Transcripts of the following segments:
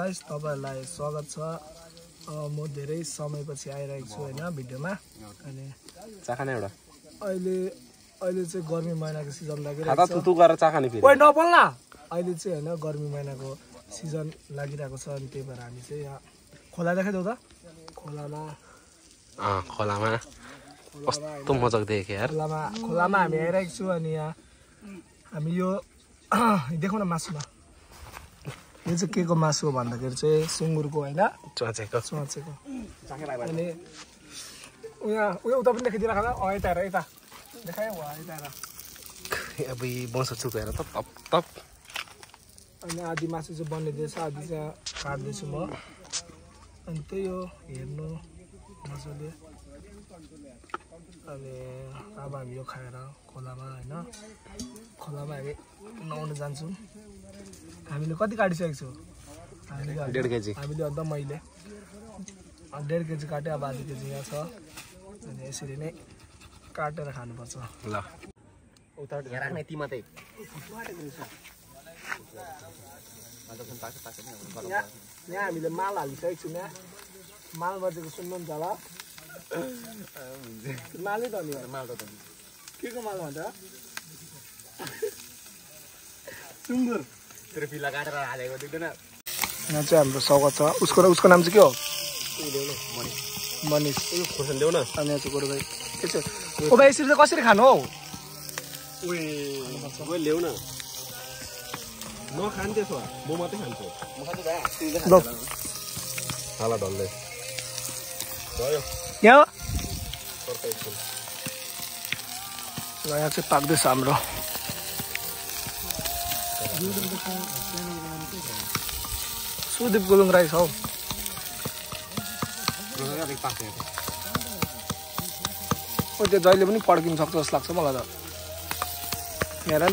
Guys तपाईहरुलाई स्वागत छ। म धेरै समयपछि आइरहेको छु हैन भिडियोमा। अनि चाखाने एउटा अहिले चाहिँ गर्मी महिनाको सिजन लागिरहेको छ। खाता तुतु गरेर चाखाने फेरि ओइ नबोल्ला। अहिले चाहिँ हैन गर्मी महिनाको सिजन लागिरहेको छ अनि त्यही भएर हामी चाहिँ यहाँ खोला देखाइदेऊ त। खोलामा कस्तो मजाक देखे यार। खोलामा हामी आइरहेको छु अनि यहाँ हामी यो देखाउन मासुमा यो चाहिँ के को मासु हो भन्दाखेरि चाहिँ सुँगुरको हैन चोचेको अनि उहाँ उता पनि देखाइदिएर खाला यता हेर यता देखायो वा यता हेर अब बस चुकेर त तप तप अनि आधी मासु चाहिँ बनिँदैछ आधी चाहिँ काट्दैछु म अनि त्यही हो हेर्नु मजाले। अनि अब हामी यो खाएर खोलामा हैन खोलामा हामी नुहाउन जान्छौँ। हामीले कति काटिसकेको छौँ हामीले 1.5 केजी हामीले अन्त मैले 1.5 केजी काटेँ अब आधी केजी यहाँ छ अनि यसरी नै काटेर खानुपर्छ। ल उता राख्ने ती मात्रै यहाँ हामीले माल हालिसकेको छौँ। यहाँ माल बजेको सुन्नुहुन्छ होला मालै त नि माल त के को माल भन्छ सुँगुर तेरो पिला काटेर हालेको देख्दैन। यहाँ चाहिँ हाम्रो स्वागत छ। उसको नाम चाहिँ के हो मनिष खोर्सानी देऊ न। अनि यहाँ चाहिँ गोरु भाइ के चाहिँ ओ भाइ यसरी चाहिँ कसरी खानु हौ ल्याउ न नखाने त्यसो म मात्रै खान्छु हाला ढल्दै भयो यहाँ यहाँ चाहिँ पाक्दैछ हाम्रो सुदीप गुलुङ राई छ हौ। त्यो जहिले पनि पड्किन सक्छ जस्तो लाग्छ मलाई त। हेर नि त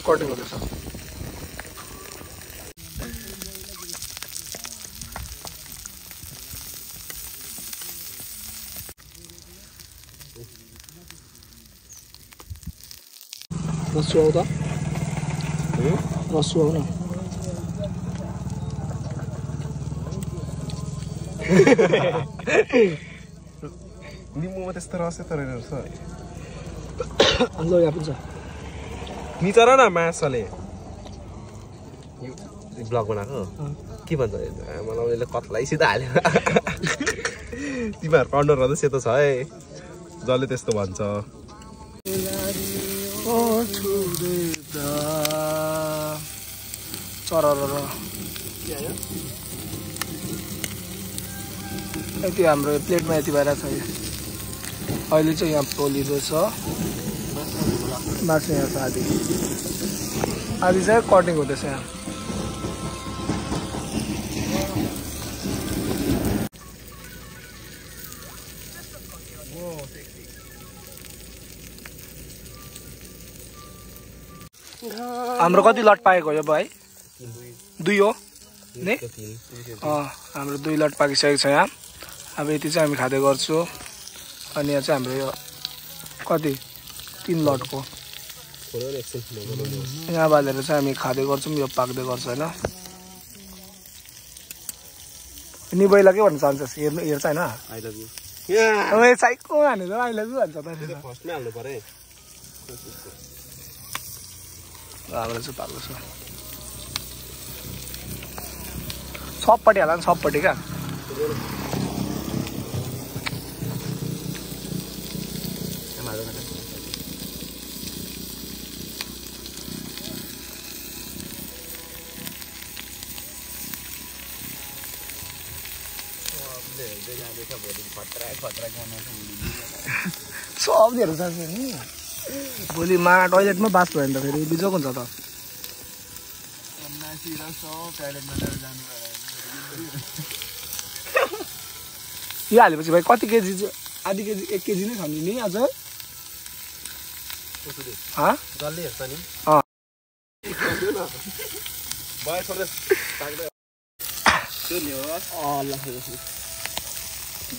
कटिङ हुँदैछ। रसु आऊ त रसु आऊ न निम्बुमा त्यस्तो रसै त रहेछ। ल यहाँ पनि छ मिचर न मासले ब्लग बनाएको के भन्छ मलाई उसले कत्लाइसित हाल्यो। तिमीहरूको अन्डरमा त सेतो छ है जसले त्यस्तो भन्छ। यति हाम्रो प्लेटमा यति भइरहेको छ। अहिले चाहिँ यहाँ पोलिँदैछ मासु यहाँ छ आधी चाहिँ कटिङ हुँदैछ यहाँ। हाम्रो कति लट पाएको हो भाइ 2 हो नि हाम्रो 2 लट पाकिसकेको छ यहाँ। अब यति चाहिँ हामी खाँदै गर्छु अनि यहाँ चाहिँ हाम्रो यो कति 3 लटको यहाँ बालेर चाहिँ हामी खाँदै गर्छौँ। यो पाक्दै गर्छ होइन। निबैला के भन्न चाहन्छस् हेर्छ होइन साइको हानेर अहिले भन्छ हाम्रो चाहिँ पाएको छ सबपट्टि हाल सबपट्टि क्या सबहरू जान्छ नि भोलिमा टोइलेटमा बास भयो भने त फेरि बिजोक हुन्छ त। यो हालेपछि भाइ कति केजी आधी केजी 1 केजी नै खाने नि आज जसले हेर्छ नि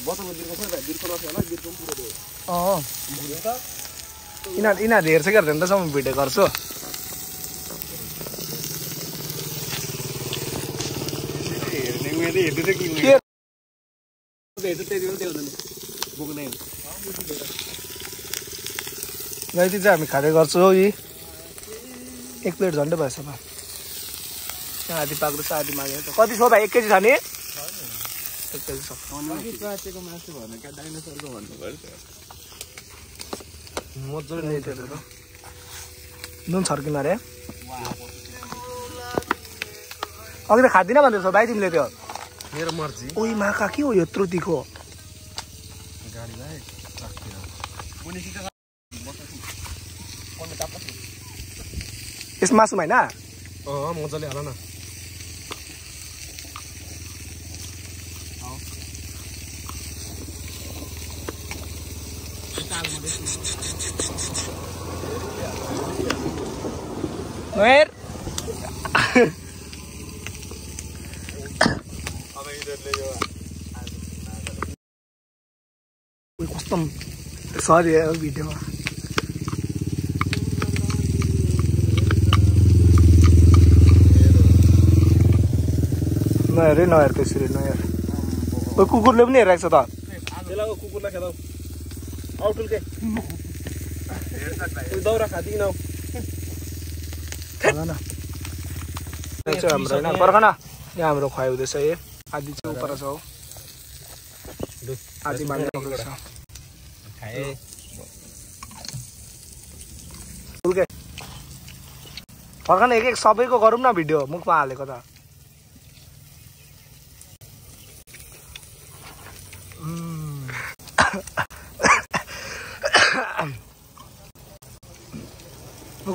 बचाउनु दिएको छ बिर्को नथ्यो होला बिर्को पनि पुरो दियो यिनीहरू हेर्छ क्या त सम्म भिडियो गर्छु यति चाहिँ हामी खाँदै गर्छौँ यी 1 प्लेट झन्डै भएछ त यहाँ आधी पाक्रो छ आधी मागेको छ कति छ भाइ 1 केजी छ नि 1 केजी छ नुन छर्किन अरे अघि त खाँदिन भन्दैछौ भाइ तिमीले त्यो मेरो मर्जी ओइ माका के हो यत्रो तिखो यस मासुमा होइन मजाले हाल न नोएर कस्तो सरी भिडियोमा नहेर त्यसरी नहेर कुकुरले पनि हेरेको छ त कुकुरलाई खेलाउ आउटुल्के दाउरा खादिन हाम्रो होइन पर्खना यहाँ हाम्रो खुवाइ हुँदैछ ए आधी चाहिँ उपर छ हौ आधी मान्छे पक्रेको छ फर्कन एक सबैको गरौँ न भिडियो मुखमा हालेको त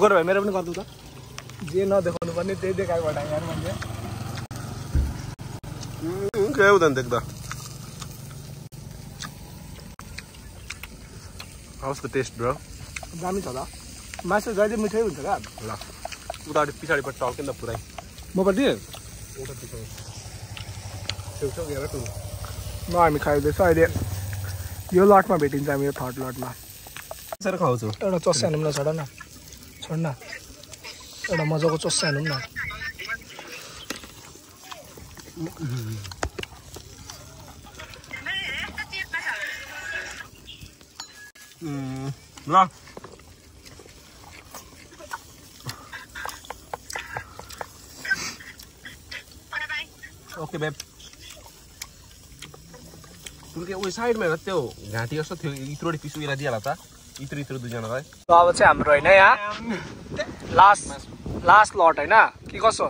गरौँ भाइ मेरो पनि गर्नु त जे नदेखाउनु पर्ने त्यही देखाइबाट यार मान्छे क्या हुँदैन देख्दा हाउस द टेस्ट ब्रो दामी छ त मासु जहिले मिठै हुन्छ क्या ल उता पछाडिबाट टल्किन त पुरै मपट्टि उता पछाडि छेउछेउ गएर टुल न हामी खाइँदैछ अहिले यो लटमा भेटिन्छ हामी यो थर्ड लटमा सर खाउँछु एउटा चस्सा हानौँ न छोड न एउटा मजाको चस्सा हानौँ न ल ओके बेब तुलके उयो साइडमा हेर त्यो घाँटी जस्तो थियो इत्रोडी पिस उयो दिइहाल त इत्रो दुईजनालाई अब चाहिँ हाम्रो होइन यहाँ लास्ट लट होइन कि कसो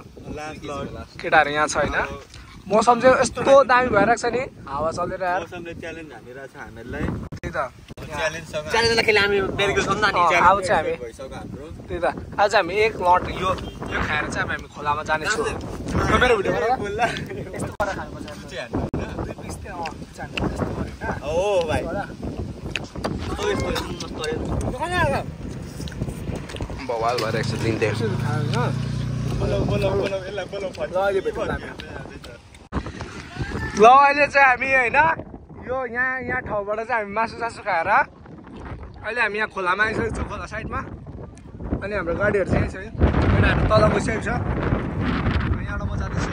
केटाहरू यहाँ छ होइन मौसम चाहिँ यस्तो दामी भइरहेको छ नि हावा चलेर त्यही त त्यही त आज हामी एक लट यो खाएर चाहिँ हामी खोलामा जानेछौँ मेरो भिडियो बवाल भइरहेको छ दिन देख ल अहिले चाहिँ हामी होइन यो यहाँ ठाउँबाट चाहिँ हामी मासु खाएर अहिले हामी यहाँ खोलामा आइसकेको छौँ खोला साइडमा अनि हाम्रो गाडीहरू चाहिँ छ केटाहरू तल गइसकेको छ यहाँबाट म जाँदैछु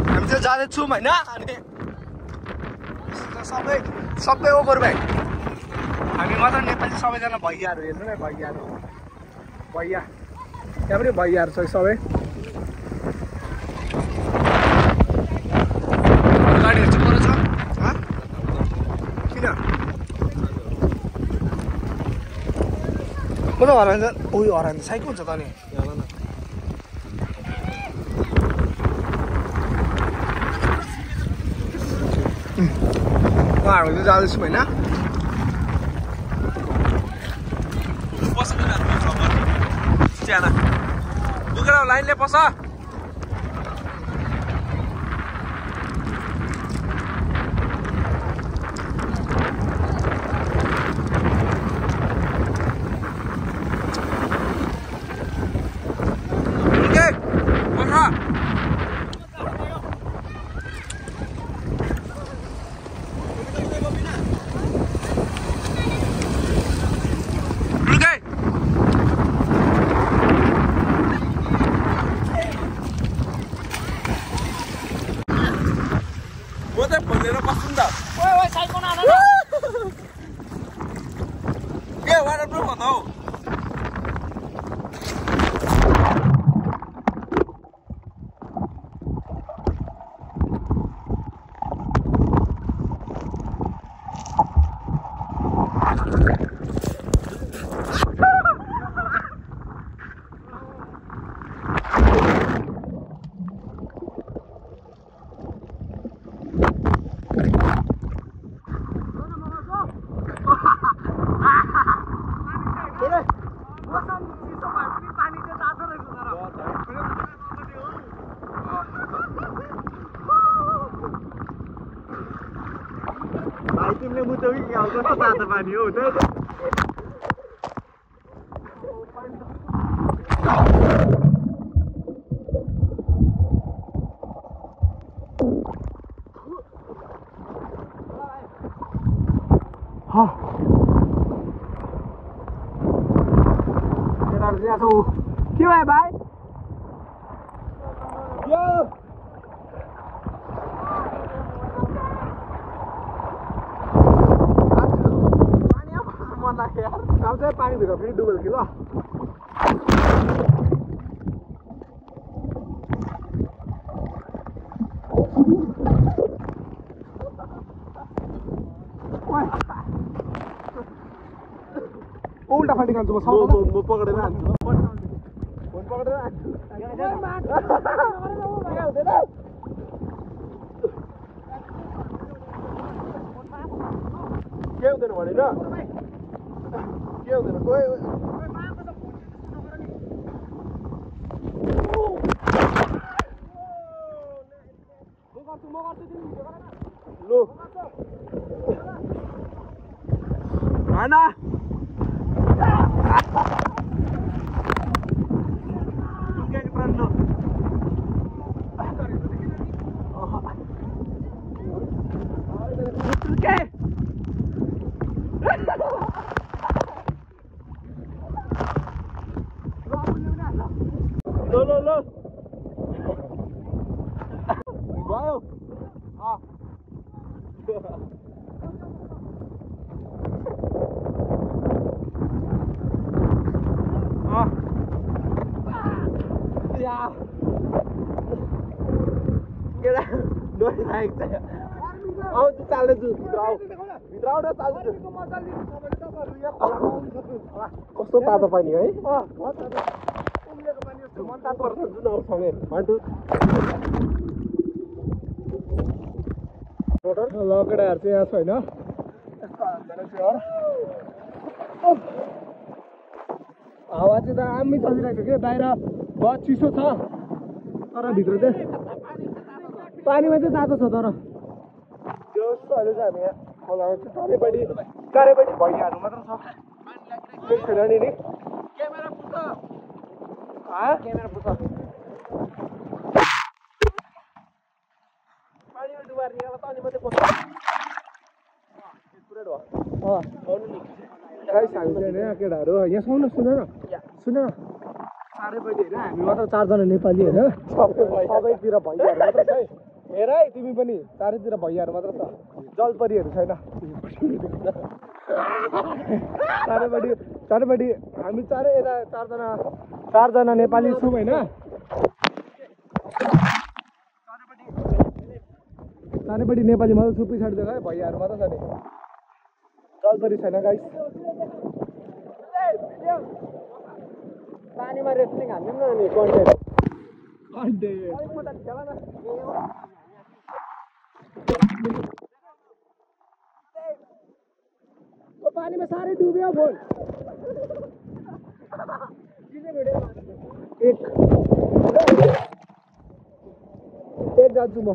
हामी चाहिँ जाँदैछौँ होइन अनि सबै ओभर भाइ हामी मात्र नेपाली सबैजना भैयाहरू हेर्नु न भैया त्यहाँ पनि भैयाहरू छ सबै गाडीहरू चाहिँ पर छ किन म त हराइन्छ उयो हराइन्छ साइकल हुन्छ त नि हामी चाहिँ जाँदैछौँ होइन लाइनले पस ओए साइड कोना आना के वाटरप्रुफ हो त हौ तिमीले मुटो कि कस्तो तातो पानी हो त्यही त के भयो भाइ पानीभित्र फेरि डुबेको थियो ल उल्टा फाटी खान्छु म पक्रेर हान्छु फोन पक्रेर हान्छु के हुँदैन भनेर के हुँदैन ओए लो आना लो भयो डोरी लागेको छ आउँछु चाल्दैछु भित्र आउ न चाल्दैछु कस्तो तातो पानी है मन तातो पर्छ जुन आउँसँगै भन्छु लकेडाहरू चाहिँ यहाँ छैन हावा चाहिँ दामी चलिरहेको छ कि बाहिर बहुत चिसो छ तर भित्र चाहिँ पानीमा चाहिँ तातो छ तर त्यो अहिले चाहिँ हामी यहाँ खोलामा चाहिँ चारैपट्टि भैयाहरू मात्र छ छैन नि क्यामेरा पुग्छ पानीमा डुबाएर निकाल्दा पानी मात्रै पस्छ हामी चाहिँ यहाँ केटाहरू यहाँ सुन न चारैपट्टि होइन हामी मात्र 4 जना नेपाली होइन सबैतिर भैयाहरू मात्र छ है हेर है तिमी पनि चारैतिर भैयाहरू मात्र छ जलपरीहरू छैन चारैपट्टि हामी चारै यता 4 जना नेपाली छौँ होइन चारैपट्टि नेपाली मात्र छु पछाडि है भैयाहरू मात्र छ नि जलपरी छैन गाइस पानीमा रेस्लिङ हान्ने न नि पानीमा साह्रै डुब्यो फोन एक जान्छु म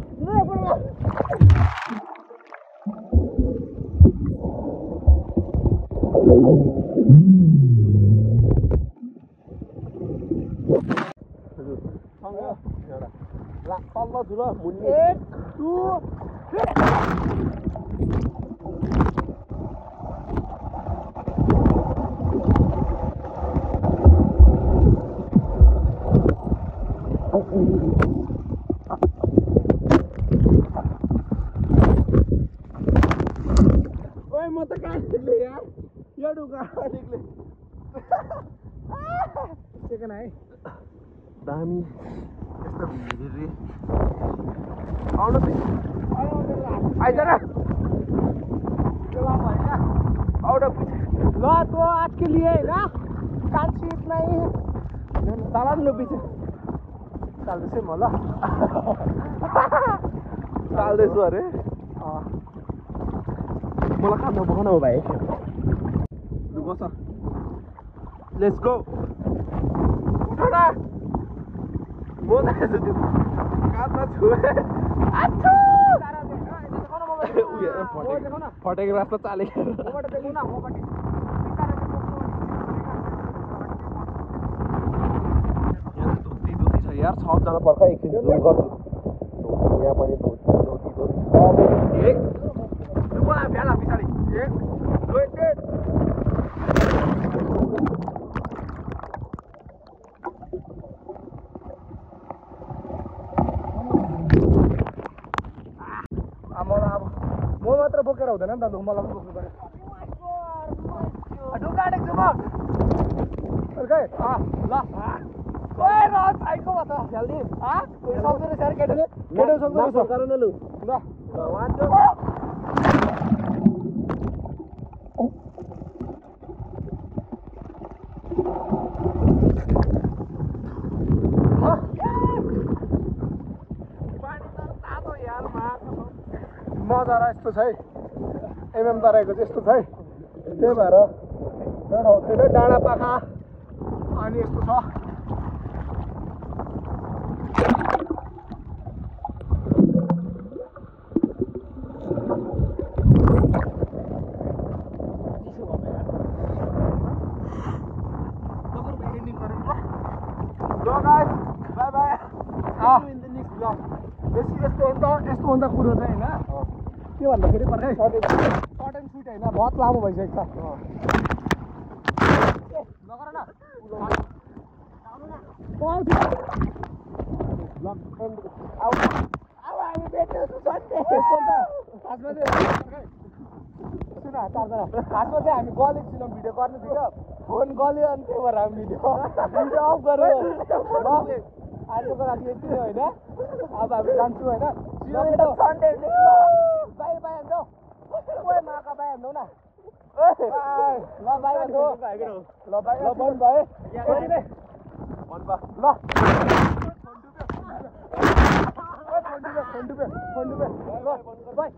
तल्लो ठुलो मुनि 1 2 म त कहाँ निक्ले यार यो ढुङ्गा निक्ले सेकेन्ड है दामी यस्तो भिरी आउनु आइज न आउट लो तो आज के लिए ना कांची इतना ही चला न पीछे चल्दैछु म ल चल्दैछु अरे मलाई खान भन हो भाइ लु बस लेट्स गो उठ न म त यसो त्यो काँधमा छुए आच्छो फटेको रास्ता चालेको यार 6 जना पर्ख एकछिन जुम गर्छु यहाँ पनि धोती एक बोला भ्याला पछाडि एक दुई तीन मलाई अब म मात्र बोकेर हुँदैन नि त लु मलाई पनि बोक्नु पर्यो ढुङ्गा आँटेको छु म अर्कै ल ओए र साइको भा त जल्दी सक्दो रहेछ यार केटोले सक्दो रहेछ गर न लु ल वान टु मजा र यस्तो छ है एमएम तराईको चाहिँ यस्तो छ है त्यही भएर एउटा हुँदैन डाँडा पाखा अनि यस्तो छ बेसी यस्तोभन्दा कुरो चाहिँ होइन के भन्दाखेरि पर्खै सर्ट एन्ड सुट होइन बहुत लामो भइसकेको छ नगर न हामी भेट्दैछौँ खासमा चाहिँ हामी गलेको छैनौँ भिडियो गर्नु थियो फोन गल्यो अनि त्यही भएर हामी भिडियो अफ गरेर आजको लागि यति नै होइन अब हामी जान्छौँ होइन सन्डे बाई बाई हान्छौ ओए माका बाई हान्छौ न ल बाई हान्छौ ल बाई ल बन्द भयो ल बाई